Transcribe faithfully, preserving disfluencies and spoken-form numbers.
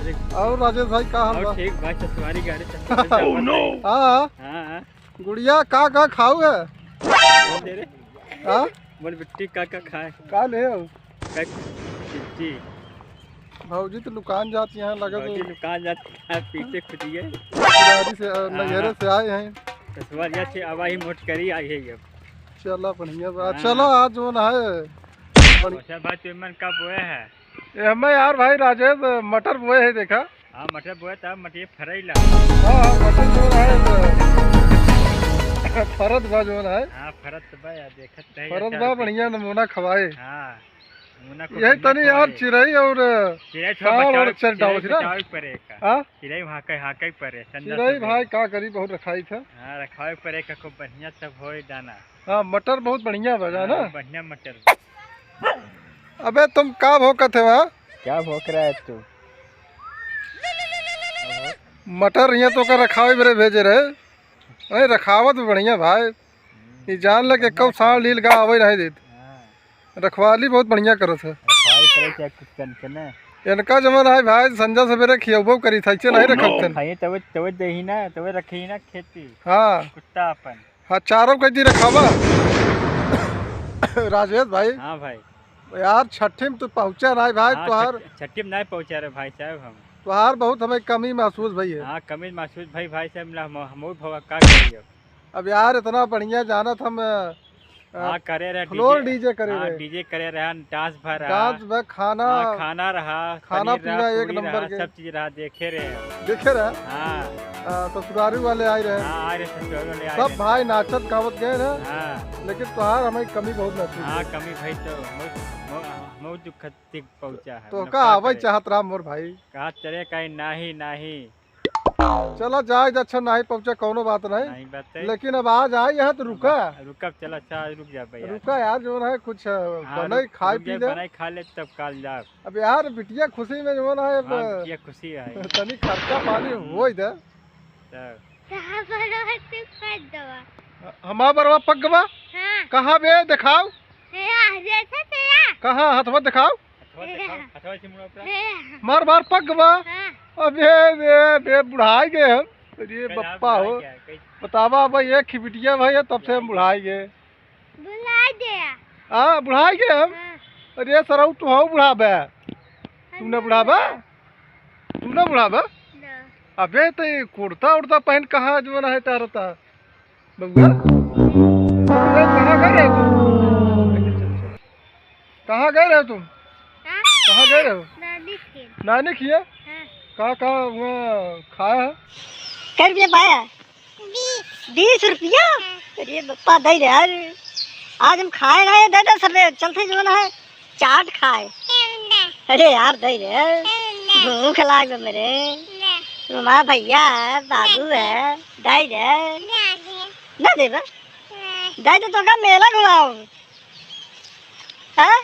और राजेश भाई, का हाल और बा? ठीक बा, चसवारी गाड़ी चसवारी चलत है। Oh no! हाँ। हाँ, हाँ। गुड़िया, का का खाऊ है? बोल दे रे। हाँ? बोल बिट्टी, का का खाए? का ले हो? का बिट्टी। भौजी तो लुकान जाती हैं, लगे तो भौजी लुकान जाती हैं, पीछे खुदिए। गाड़ी से, अ, हाँ। नैहरे से आए हैं। चसवारिया से अब आई मोटकरी आई है ये। चला बढ़िया बा। हाँ। चला आज जौन है। अच्छा भाई, तू मन का बोए है? ए, हमें यार भाई राजेश मटर बोए है, देखा। हाँ, मटर बोए तब मटिए फरैला। हाँ, हाँ, मटर बोए है तो फरत बा जौन है। हाँ, फरत बा यार, देखत रहे फरत यार, बा, बढ़िया नमूना खवाए। हाँ, नमूना को यही बढ़िया तनी यार खवाए। चिरई और चिरई थोड़ा सांड़ बचावे, और चल चिरई डावत ना। बचावे के पड़े का। हाँ? चिरई वहाँ कहीं, हाँ कहीं पड़े, संदा चिरई सब भाई है। का करी, बहुत रखाई था। हाँ, रखावे के पड़े का, खूब बढ़िया तब होए दाना। हाँ, मटर बहुत बढ़िया बा, जाना? हाँ, बढ़िया मटर। अबे तुम का भोंकत है वहाँ? क्या भोंक रहा है तू? मटर यहाँ तो का रखावे मेरे भेजे रहे। अरे रखावत भी बढ़िया भाई। हम्म, ये जान ले के बढ़िया कब साल ढील का आवे नहीं देत। हाँ। रखवाली बहुत बढ़िया करत है। रखवाली करे क्या कुछ कन के ना? इनका जवन है भाई, संजा सवेरे खियौबो करी था, इसे नहीं रखत हन। खाइए तवे, तवे देही ना, तवे रखी ना खेती। हाँ। कुत्ता अपन। हाँ, चारों के दी रखावा। राजेश भाई। हाँ भाई। यार, छठी में तू पहुँचा नहीं भाई, हाँ, तोहार छठ-, छठी में नहीं पहुँचा रहे भाई साहब हम। तोहार बहुत हमें कमी महसूस भई है। हाँ, कमी महसूस भई भाई साहब, ना हम, हम भी भवा का करी अब। अब यार, इतना बढ़िया जानत हम, अ, हाँ, करे रहे floor डीजे। डीजे करे हाँ, रहे। डीजे करे रहे, dance भर रहा। Dance भर, खाना, हाँ, खाना रहा, खाना पनीर रहा, पीना एक पूरी नंबर रहा, के। सब चीज रहा, देखे रहे। देखे रहे? हाँ। आ, ससुरारी वाले आए रहे। हाँ, आए रहे ससुरारी वाले, आए सब रहे। भाई नाचत गावत गए रहे। हाँ। लेकिन तोहार हमें कमी बहुत महसूस हाँ, हुई। कमी भाई तो बहुत, बहुत, बहुत दुख तक पहुँचा है, तो मतलब, का का आवे करे? चाहत रहा मोर भाई। कहा चले कहीं नाही, नाही। चला जाए, अच्छा नाही पहुँचा, कौनो बात नहीं। नहीं बात है। लेकिन अब आज आई है तो रुका। रुका, चला, अच्छा, रुक जा भैया। रुका यार, जौन है कुछ, अ, हाँ, बनाई, रुक, खाए रुक पी जा, ले। बनाई खा ले, तब काल जाब। अब यार, बिटिया खुशी में जौन है, अब हाँ, बिटिया खुशी है। तनी खर्चा पानी होई दे। तब। कहाँ पर हो तू कर दवा? हमार बरवा पक गवा? हाँ। कहाँ बे, देखाओ। हे, आ, जैसे तेरा। कहाँ, हथवा देखाओ। हथवा देखाओ, हथवा से मुड़ा ऊपर। हे। मार, मार, पक गवा। हाँ। अबे, बे, बे, बुढ़ाई गए हम। अरे कल आप बप्पा हो। बुढ़ाई गए, कई बतावा, अब एक ही बिटिया भाई है, तब से हम बुढ़ाई गए। बुढ़ाई गए। हाँ, बुढ़ाई गए हम। हाँ। अरे सरऊ, तू हो बुढ़ाबे। हम तुमने ना बुढ़ाबा? बुढ़ा। तुमने बुढ़ाबा? ना। अबे, तो ये कुर्ता उर्ता पहन कहाँ जौन है टहरता? बबुआ? अरे, कहाँ गए रहे तुम? कहाँ गए रहे तुम? हाँ? कहाँ गए रहे हो? नानी के। नानी के? हाँ। का, का वहाँ खाया है? कै रुपया पाया? बीस। बीस रुपया? हाँ। अरे बप्पा, दे दे यार। आज हम खाए रहे, दे दे सबे, चलते जौन है। चाट खाए। अरे यार, दे रे। भूख लाग मेरे। तुम्हारा भैया है, बाबू है, दे रे। ना देबा? दे दे तो का मेला घुमाओ। हाँ?